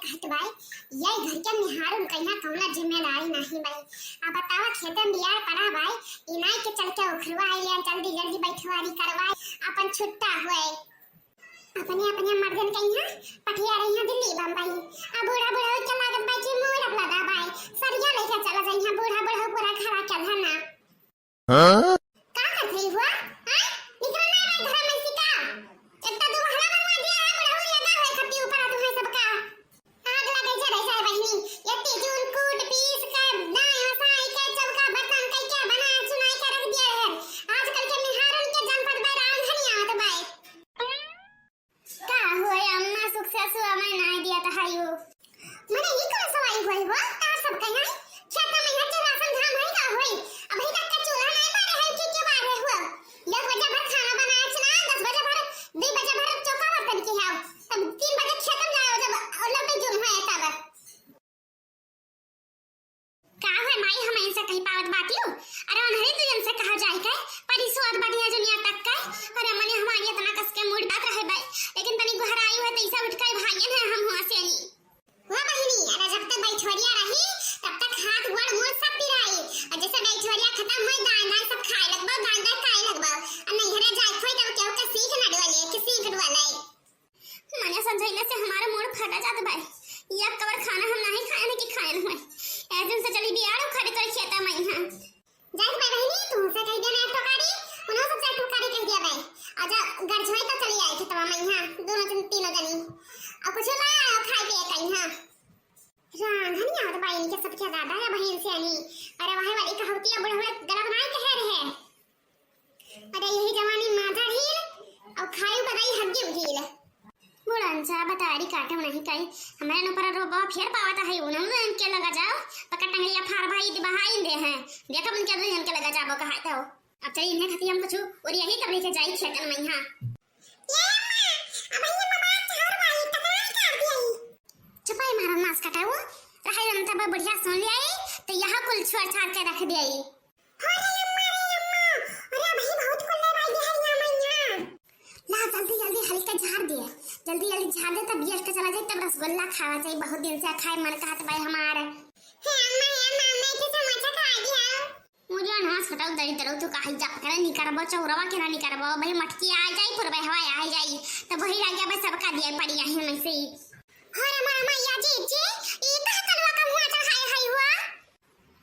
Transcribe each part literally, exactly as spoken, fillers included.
कहत बाय, ये घर के मेहरारू कहिया कौना जिम्मेदारी नाही बाय। अब बतावा, खेते में बियाड़ पड़ा बाय, इनाई के चल के उखरवा आइले, जल्दी जल्दी बैठवारी करवाए, अपन छुट्टा होए। अपने अपने मर्दन कहिया पठिया रही हैं दिल्ली बम्बई। अब बूढ़ा बूढ़ा के लागत बाय कि मोर अब लदा बाय, सरिया लेके चला जाई हैं बूढ़ा बूढ़ा पूरा घरा के धना। हाँ? का करत हई हुआ? हाँ? निकल ना बे घर में से का? एक तो दुल्हन बनवा दिया है, बुढ़ऊ ये का होए खत्ती ऊपर आ तुम्हें सबका। आग लगे जरे जाए बहिनी, ये तिजुन कूट पीस के, दाएं हसाई के, चौका बर्तन कई के, बनाए चुनाई के रख दिया है। आजकल के मेहरारू के जनपद में राम धनिया आवत बाय। का होए अम्मा, सुख से सुआ में नाय दिया तहाई हो। मने ई कौन सवाई होई हो? तार सब कहीं खेता में हर राशन धान है का होई? अबही तक का चूल्हा नहीं बारे है कि के बारे हुआ? दस बजे भर खाना बनाए चला, दस बजे भर, दो बजे भर चौका बर्तन की है। तब तीन बजे खेत में जाओ जब लौटे जून है तब। का है माई, हम इनसे कहीं पावत बाटियो? अरे उन्हरी तो इनसे कहा जाए के, पर ई सोत बढ़िया दुनिया तक के। अरे मने हमारी इतना कस के मूड बात रहे बाय, लेकिन तनी गुहराई हुए तो इसे उठ के भागेन है हम हुआ से नहीं। हुआ बहिनी, अरे जब तक बैठवरिया रही, तब तक हाथ गोड़ मुंह सब पिराई। और जैसे बैठवरिया खत्म होई, दाएं दाएं सब खाए लगबो, दाएं दाएं खाए लगबो। और नैहरे जाए खोई तब केहू के सीख न डोले, कि सीख डोले। मने समझैले से हमारा मूड फटा जात बाय। या कबर खाना हम नाही खाएन कि खाएन हुए। ए दिन से चली बियाड़ उखाड़े तोरे खेता में यहाँ। जाई बाय बहिनी, तू से कह देना एक टोकारी, उन्हों सबसे एक टोकारी कह दिया बाय। और जब गर्ज होए तो चली आई खेतवा में यहाँ, दोनों जन, तीनों जनी। और कुछ लाया खाए पिए का यहाँ। रांधन याद बाय इनके सबके ज्यादा है बहिन से अनी। अरे वही वाली कहावतिया बुढ़वे गलत नाय कहे रहे। अरे यही जवानी माथा ढील, और खायू का दही हड्डी ढील। बुढ़न सा बताड़ी काटे नहीं कई, हमारे न पर रोबा फेर पावत है, उन्हें उनके लगा जाओ, पकड़ टंगड़िया फार भाई दे बहाई दे हैं, देखो उनके अभी इनके लगा जाबो कहा तो। अब चलिए इन्हें खाती हम कुछ और यही तब लेके जाई खेतन में यहाँ। ये अम्मा, अब ये ममा चाउर भाई कतना कर दिया ई? चुपाई मारो नास कटाऊ, रहाई हम तब बढ़िया सुन लिया ई, तो यहाँ कुल छोड़ छाड़ के रख दिया ई। अरे अम्मा, रे अम्मा, अरे अबही बहुत कुल्ले बाई है यहाँ मैया। ला जल्दी जल्दी हल्के झाड़ दे, जल्दी जल्दी झाड़ दे, तब बियर के चला जाए, तब रसगुल्ला खावा जाए, बहुत दिन से खाए मन कहत बाई हमार। हे अम्मा, हे अम्मा, मैं के समोसा खा दिया। मुझे अनहास हटाओ दरिद्र, तू काहे जा करे निकरबो चौरवा के ना निकरबो भाई, मटकी आ जाई, पुरबे हवा आ जाई, तब वही लग गया बस सबका दिया पड़ी यहीं में से ही। अरे अम्मा, अम्मा, या जी, जी, ई कहाँ कलवा का मुँह चढ़ाए है हुआ?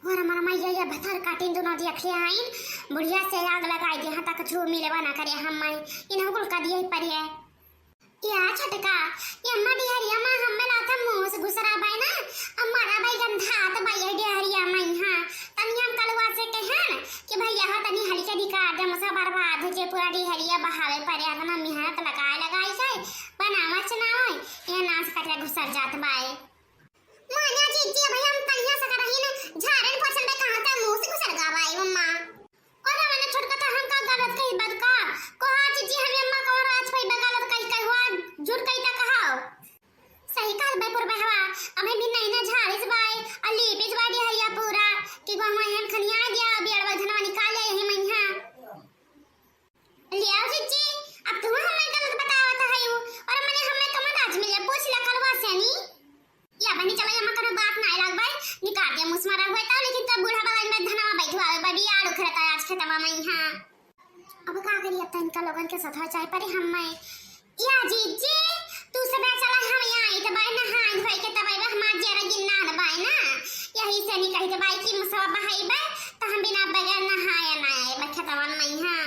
और हमारा माई ये, ये भतार काटिन दोनों दिया खिया आइन, बुढ़िया से आग लगाई दे, यहाँ तक छू मिलेवा ना करे हम माई, इन्हें कुल का दिए पर है। या छोटका, ये अम्मा डिहरिया माँ हमें लाता मुँह से घुसरा बाय ना, हमारा भाई गंधा तो भाई ये डिहरिया माँ यहाँ, तनी हम कलवा से कहन कि भैया हो तनी हल्के निकाल दे, मुसा बर्बाद हो जे पूरा डिहरिया बहावे पर है, इतना मेहनत लगाए लगाई जाए, बनावा चुनाव, ये नाश करके घुसर जात बाय। मान्या जीजी, अबे हम कहिया से करहिन, झाड़न पोछन बे कहाँ से मुँह से घुसर गा बाई मम्मा। और हमने छोटका था, हम का गलत कही बात का? कोहा जीजी, हम अम्मा का राज पे बे गलत कही कही हुआ, झूठ कही ता कहा। सही कहल बे पुरबहवा, अबे भी नहीं ना झाड़िस बाई, और लीपिस बाई हरिया पूरा, कि गो हम खनिया दिया, अभी अड़वा धनवा निकाल लिया यही महीना। लियाओ जीजी, अब तुम हमें गलत बतावत हयू, और मने हमें कमन आज मिले, पूछ ले कलवा से नी। या बनी चलो, यहाँ कोनो बात ना लाग भाई, निकाल दे मुसमरा हुए तो, लेकिन तब बूढ़ा वाला में धनवा बैठवावे, बड़ी आड़ उखरता आज खेतवा में यहाँ। अब का करी, अब तो इनका लोगन के साथ चाय परे हम मैं। या जीजी, तू सब चला हम यहाँ आई तो बाय नहाए धोए के तब आइबा, हमार जियरा गिन्ना न बाय ना। यही से नहीं कही तो बाय कि मुसवा बहाई बा, तो हम बिना बगैर नहाए ना आए बा खेतवा में यहाँ।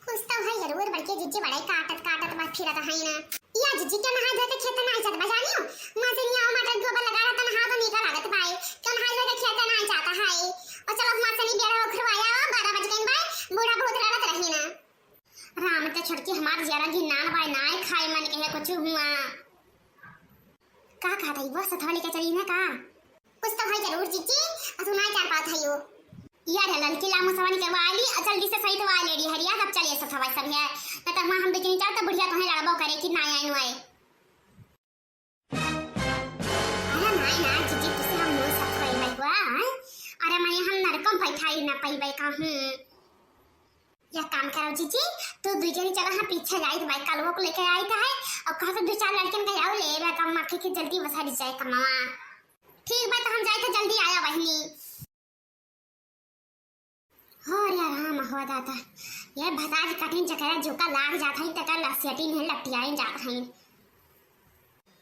कुछ तो है जरूर, बड़के जीजी बड़े काटत काटत बस फिरत है ना। या जीजी के नहाए धोए के खेत ना जात बा जानियो। माँ से निया माटर गोबर लगा रहता नहा तो नीका लागत बाय। क्यों नहाए धोए के खेत ना जाता है। और चलो माँ से नी बेड़ा उखरवाया, बारह बज गए बाय, बूढ़ा बहुत लड़त रही ना। राम ते छोटकी हमार जियरा घिनान बाय, नाय खाए मन के है कुछ हुआ। का कहत हई, वो सथवा लेके चली ना का? कुछ तो है जरूर जीजी, और सुनाई चार पात है यो। यार ललकी लामो सवा निकलवा ली, और जल्दी से सही तो आ लेडी हरिया, तब चलिए सथवा सब है। न तो वहाँ हम दो जनी जाओ तो बुढ़िया तुम्हें लड़बो करे कि ना आए नु आए। अरे नाय ना जीजी, तुझसे हम नो सथवा ही लगवा, हैं? अरे मैं हम नरकम पैठाई ना पैबे का हूँ। एक काम करो जीजी, तू दुइ जनी चला, हाँ, पीछे जाइत बाई, कलवो को लेके आइत है, और कहा तो दुइ चार लड़कियन का आओ ले, मैं कम माखे के जल्दी वसारी जाए कमावा। ठीक बा, तो हम जाए तो जल्दी आया बहिनी। हो रे राम, हो दादा, ये भतार कटिन चकरा झोंका लाग जात है, तकर लसियटिन है, लपटियाइन जात है।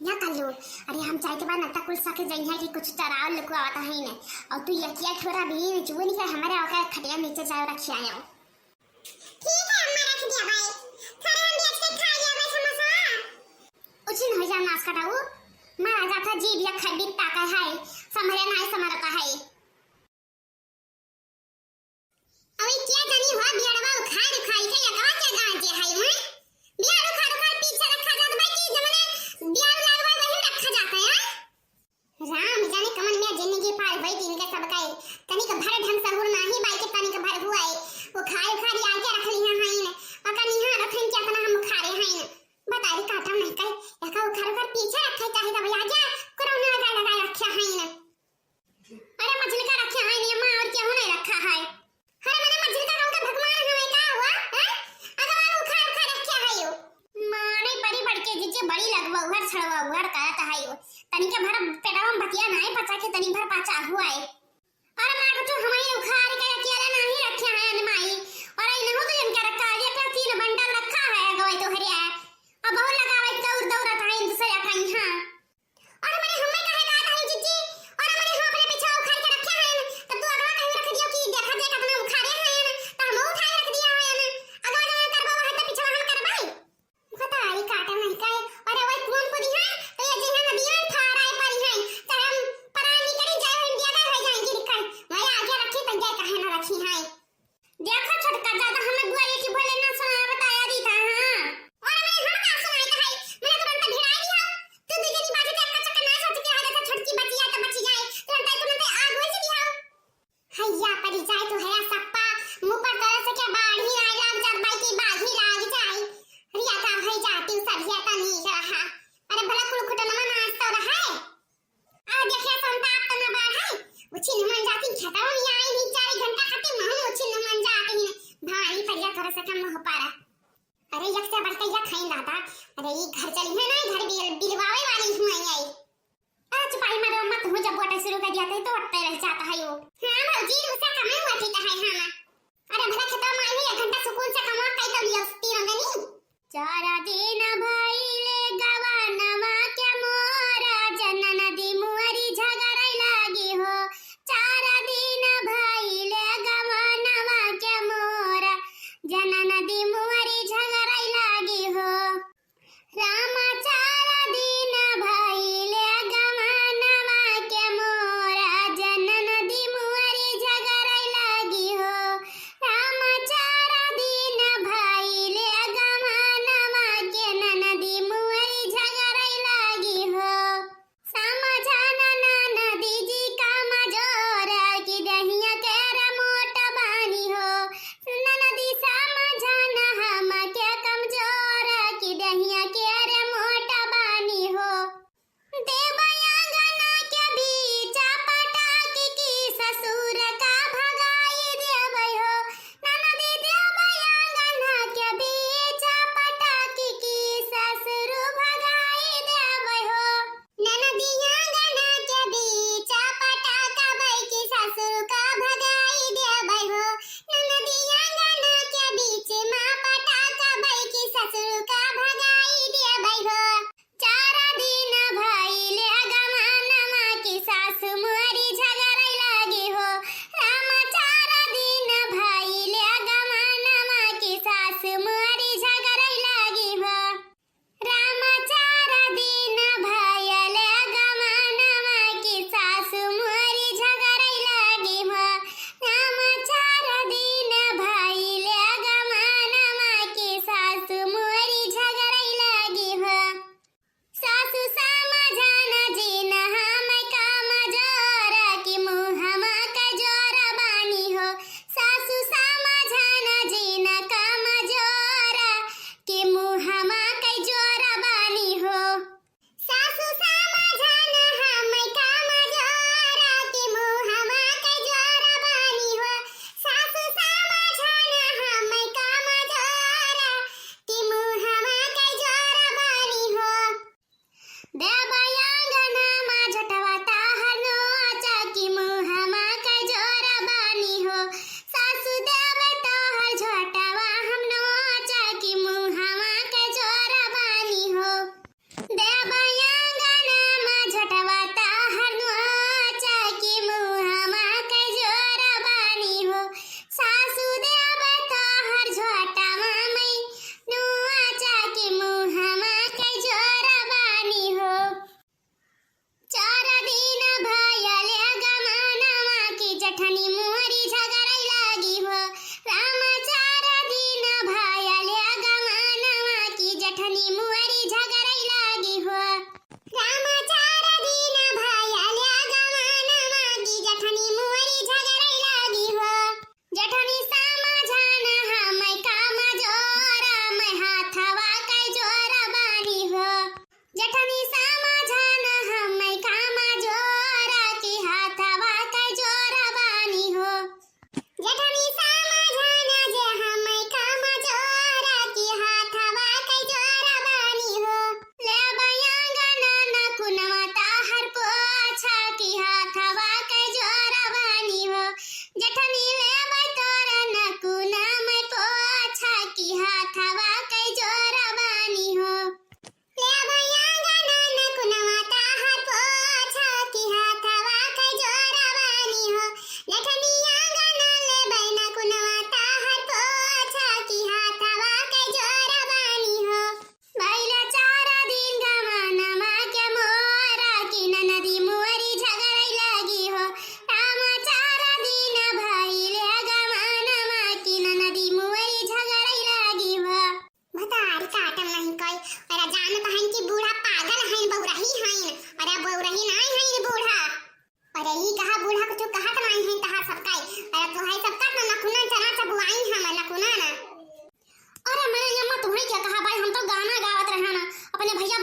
या कल्लू, अरे हम जाए के बाद नत्ता कुल सके जइहा कि कुछ चराव लुकवावत है ने, और तू यकिया ठोरा भी चुवन के हमारे ओकर खटिया नीचे जाओ रखिया आयो। ठीक है अम्मा, रख दिया भाई, थोड़े हम भी अच्छे खा लिया भाई समोसा। उछिन हो जा नाश कटाऊ, मारा जाता जीभ या खड्डी ताका है, समरे नाय समर का है। अबे क्या जानी हुआ बियड़वा उखाड़ उखाड़ के यकवा के गांजे है, हैं? बियड़ उखाड़ उखाड़ पीछे रखा जात बा कि जमने बियड़ लागवा वही रखा जाता है, हैं? राम जाने कमन में जिंदगी पार भई इनके सब का। तनिक भर ढंग सहूर नाही बाई के तनिक भर हुआ है। उखाड़ उखाड़ आगे रख लिया है ने। अका निहा रखन के अपना हम उखाड़े हैं ने। बताई काटा नहीं कहे, यका उखाड़ उखाड़ पीछे रखे चाहे तब आगे कोरोना लगा लगा रखा है ने। अरे मछली का रखे है ने अम्मा, और केहू नहीं रखा है। अरे मने मछली का गाँव का भगवान हमें का हुआ, हैं? अगर वो उखाड़ उखाड़ रखे है यो। माने बड़ी बड़के जीजी बड़ी लगवा उहर छड़वा उहर करत है यो। तनिक भर पेटवा में बतिया नाई पचा के तनी भर पाचा हुआ है। अरे माँ को तो हमारे उखाड़ के अकेला नहीं रखे है ने माई। और इन्हें तो इनका रखा है, ये तीन बंडल रखा है, गवाई तो हरिया है। अब बहुत लगावे दौड़ दौड़ आता है दूसरे का यहाँ। अरे मने हमें कहे का था जीजी? अरे मने हम अपने पीछे उखाड़ के रखे हैं, तब तू अगवा कहीं रख दियो कि देखा जाए कितना उखाड़े हैं, तो हम उठाए रख दिया है। अगवा जमा करबो है तो पीछे हम करबाई। बताई काटा नहीं काए, अरे वही कौन को दी है, तो ये जिन्हें नदिया में फाड़ाए पड़ी है, तो हम परानी करी जाए, हम दिया हो जाएंगे निकल, वही आगे रखी तो ये कहे ना रखी है। देखो छोटका, ज्यादा हमें बुआई की बोले ना सुना बताया दी था, हाँ। और मैं हम का सुनाई था,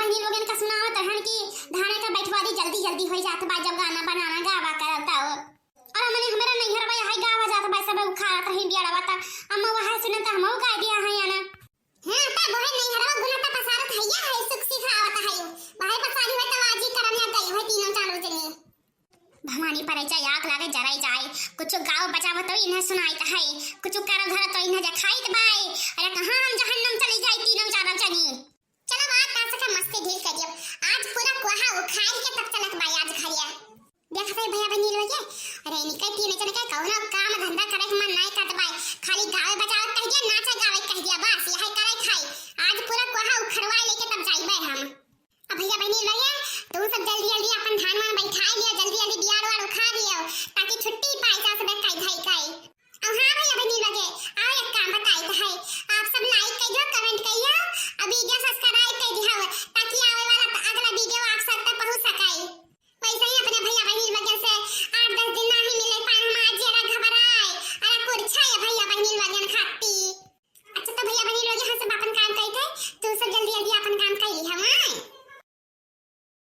हमनी लोगन का सुनावत रहन कि धान का बैठवारी जल्दी जल्दी होइ जात बा, जब गाना बनाना गावा करब तब। और हमने हमारा नैहरवा यही गावा जात बा, सब उखाड़त रही बियड़वा त, अम्मा वह सुनन त हमहू गा दिया है ना। हाँ, त वही नैहरवा गुना त पसारत हैया है, सुख सिखावत है। वही पसारी हुए त आजी करम या गई हुए तीनों चारों जनी। भवानी परे जाए, आग लागे जराई जाए, कुछ गाव बजाव तो इन्हें सुनाइत है, कुछ करब धरब तो इन्हें देखाइत बाय। अरे कहाँ हम जहन्नम चली जाई तीनों चारों जनी। चलो बात का सके मस्ती ढील करिए, आज पूरा कुहा उखाड़ के तब चलत बाय आज घरिया। देख भाई भैया बहनी लोग, अरे इनके तीन जन के कौनो काम धंधा करे के मन नहीं करत बाय, खाली गावे बजावे कह दिया, नाचे गावे कह दिया, बस यही करे खाई। आज पूरा कुहा उखड़वा लेके तब जाइबे हम। अब भैया बहनी लोग, तू सब जल्दी जल्दी अपन धान वान बैठाए लिया, जल्दी